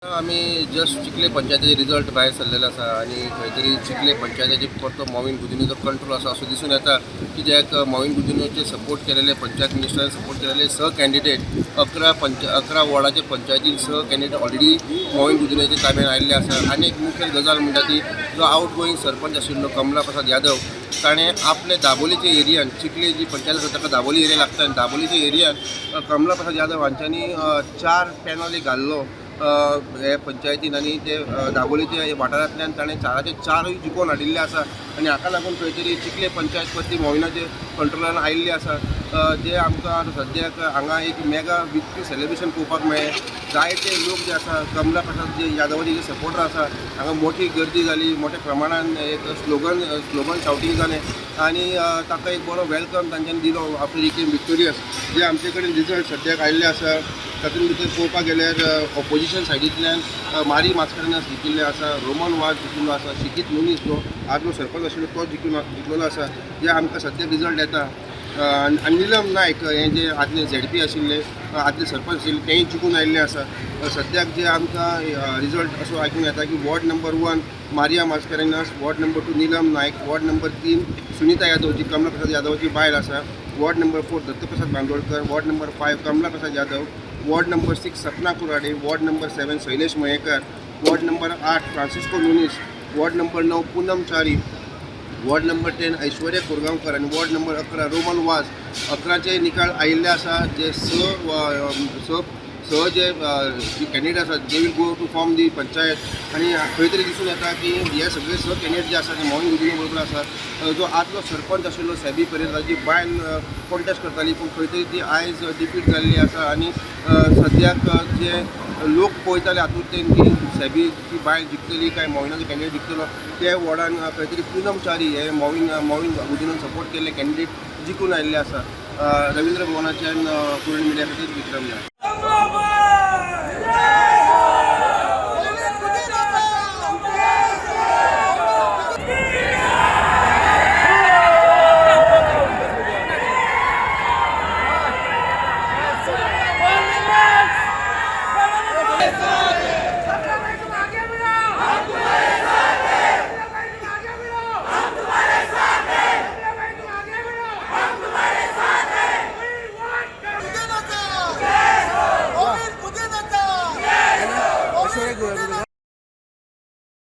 आमी जस्ट चिखले पंचायतीचे रिजल्ट भायर सरलेले आसा आनी खंय तरी चिखले पंचायतीचे परतो मॉवीन गुदिन्होचो कंट्रोल आसा असो दिसून येता. कित्याक मॉवीन गुदिन्होचे सपोर्ट केलेले, पंचायत मिनिस्टरान सपोर्ट केलेले स कॅन्डिडेट, 11 पंच 11 वॉर्डाचे पंचायतीन स कॅन्डिडेट ऑलरेडी मॉवीन गुदिन्होच्या ताब्यान आयिल्ले आसा. आनी एक मुखेल गजाल म्हणटा ती जो आउट गोईंग सरपंच आशिल्लो कमला प्रसाद यादव, ताणें आपले दाबोलीच्या एरियान, चिखले जी पंचायत आसा ताका दाबोली एरिया लागता आनी दाबोलीच्या एरियान कमला प्रसाद यादव हांच्यांनी चार पॅनल एक घाल्लो हे पंचायतीन आनी ते दाबोलीच्या वाठारांतल्यान ताणें चाराचे चारूय जिखोवन हाडिल्ले आसा. आनी हाका लागून खंय तरी चिखले पंचायत परती मॉविनाचे कंट्रोलान आयिल्ली आसा. जे आमकां आतां सद्याक हांगा एक मेगा विक्ट्री सेलिब्रेशन पळोवपाक मेळ्ळें. जायते लोक जे आसा, कमला प्रसाद जे यादवाचे जे सपोर्टर आसा, हांगा मोठी गर्दी जाली, मोठ्या प्रमाणान एक स्लोगन स्लोगन शावटींग जालें आनी ताका एक बरो welcome तांच्यांनी दिलो आफ्टर he came victorious. जे आमचे कडेन रिजल्ट सद्याक आयिल्ले आसा, तातूंत भितर पळोवपाक गेल्यार ऑपोजिशन सायडींतल्यान मारी मास्करेन्हास जिखिल्ले आसा, रोमन वाज जिखिल्लो आसा, शिकीत नुनीस जो आदलो सरपंच आशिल्लो तो जिखून जिखलेलो आसा. जे आमकां सद्याक रिजल्ट येता आनी निलम नायक हे जे आदले झेडपी आशिल्ले, आदले सरपंच आशिल्ले, तेय जिखून आयिल्ले आसा. सद्याक जे आमकां रिजल्ट असो आयकूंक येता की ward number 1 Maria Mascarenhas, ward number 2 Neelam Naik, ward number 3 Sunita Yadav जी कमला प्रसाद यादवाची बायल आसा, ward number 4 Dattaprasad Bandodkar, ward number 5 Kamala Prasad Yadav, ward number 6 Sapna Kurade, ward number 7 Shailesh Mayekar, ward number 8 Francisco Nunes, ward number 9 Poonam Chari, ward number 10 Aishwarya Korgaonkar आनी वॉर्ड नंबर 11 रोमन वाज. 11चे निकाल आयिल्ले आसा. जे स स जे कॅन्डिडेट आसात, they will go to form the panchayat. आनी खंय तरी दिसून येता की हे सगळे स कॅन्डिडेट जे आसा ते मॉवीन गुदिन्हो बरोबर आसा. जो आदलो सरपंच आशिल्लो सॅबी परेर, ताजी बायल कॉन्टेस्ट करताली, पूण खंय तरी ती आयज डिफीट जाल्ली आसा. आनी सद्याक जे लोक पळयताले हातूंतल्यान की सॅबीची बायल जिखतली काय मॉविनाचो कॅन्डिडेट जिखतलो, ते वॉर्डान खंय तरी पुनम च्यारी हे मॉवीन मॉवीन गुदिन्होन सपोर्ट केल्ले कॅन्डिडेट जिखून आयिल्ले आसा. रवींद्र भवनाच्यान पूर्ण मिडिया खातीर विक्रम नायक.